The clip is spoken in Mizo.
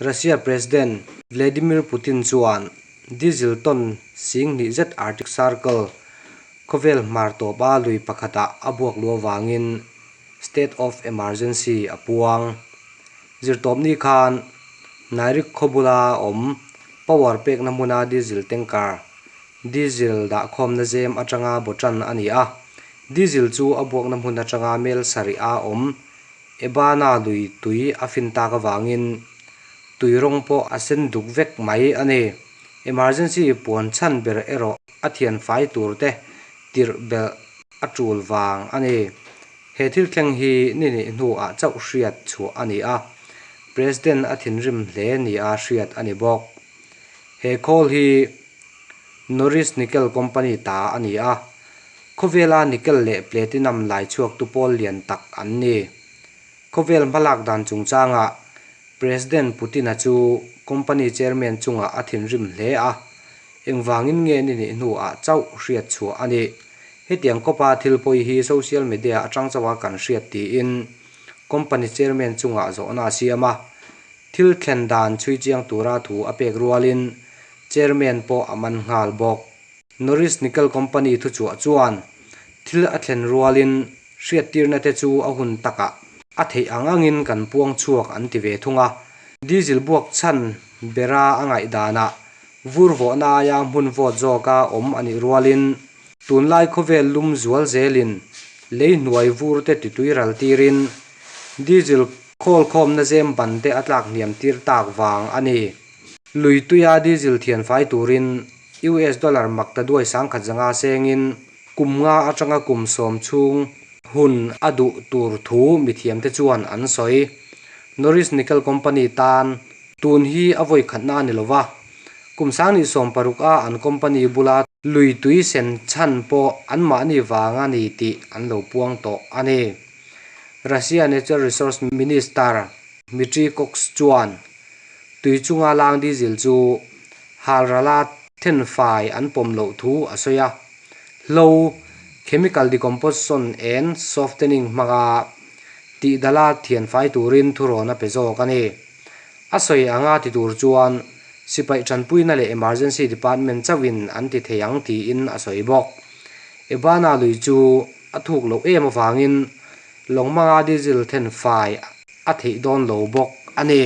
Russia President Vladimir Putin chuan diesel ton 20,000 zet Arctic Circle khawvel hmar tawpa lui pakhatah a buak luh avangin state of emergency a puang. Zirtawpni khan Nairik khawbula awm power pekna hmuna diesel tanker diesel dahkhawmna zem atanga bawtan a ni a. Diesel chu a buakna hmun atanga mel sarih a awm Ebana lui tui a fin tak avangin tui rawng pawh a sen duk vek mai a ni. Emergency puan chhan ber erawh a thian fai tur te tirh belh a tul vang a ni. He thil thleng hi ni nih hnuah chauh hriat chhuah a ni a, President a thinrim hle nia hriat a ni bawk. He khawl hi Norilsk Nickel Company ta a ni a, khawvela nickel leh platinum lai chhuaktu pawl lian tak an ni. Khawvel hmalak dan chungchangah President Putin-a chu company chairman chungah a thinrim hle a, engvangin nge ni nih hnuah chauh hriat chhuah a ni. Hetiang kawpa thil pawi hi social media atang chauha kan hriat tiin company chairman chungah zawhna a siam a. Thil thlen dan chhui chiang tura thu a pek rualin chairman pawh a man nghal bawk. Norilsk Nickel Company thuchhuah chuan thil a thlen rualin hriattirna te chu a hun takah a theih ang angin kan puang chhuak an ti ve thung a. Diesel buak chhan bera a ngaih danah vur vawhna aia hmun vawt zawka awm a nih rualin tunlai khawvel lum zual zelin lei hnuai vur te titui ral tirin diesel khawl khawmna zem ban te a tlak hniam tir tak vang a ni. Lui tuia diesel thian fai turin US dollar mak ta duai 10,500 sengin kum nga atanga kum 10 chhung hun a duh tur thu mithiam te chuan an sawi. Norilsk Nickel Company tan tun hi a vawi khatna a ni lova, kum 2016 a an company bula lui tui sen chhan pawh anmahni vang a ni tih an lo puang tawh a ni. Russia Natural Resource Minister Dmitry Koks chuan tui chunga lang diesel chu halrala thenfai an pawm loh thu a sawi a. Hlo, chemical decomposition and softening hmanga tihdala thianfai turin thurawn a pe zawk a ni. A sawi anga ti tur chuan sipai tanpuina leh emergency department chauhin an ti thei ang tiin a sawi bawk. Ebana lui chu a thuk loh em avangin lawng hmanga diesel thenfai a theih dawn lo bawk a ni.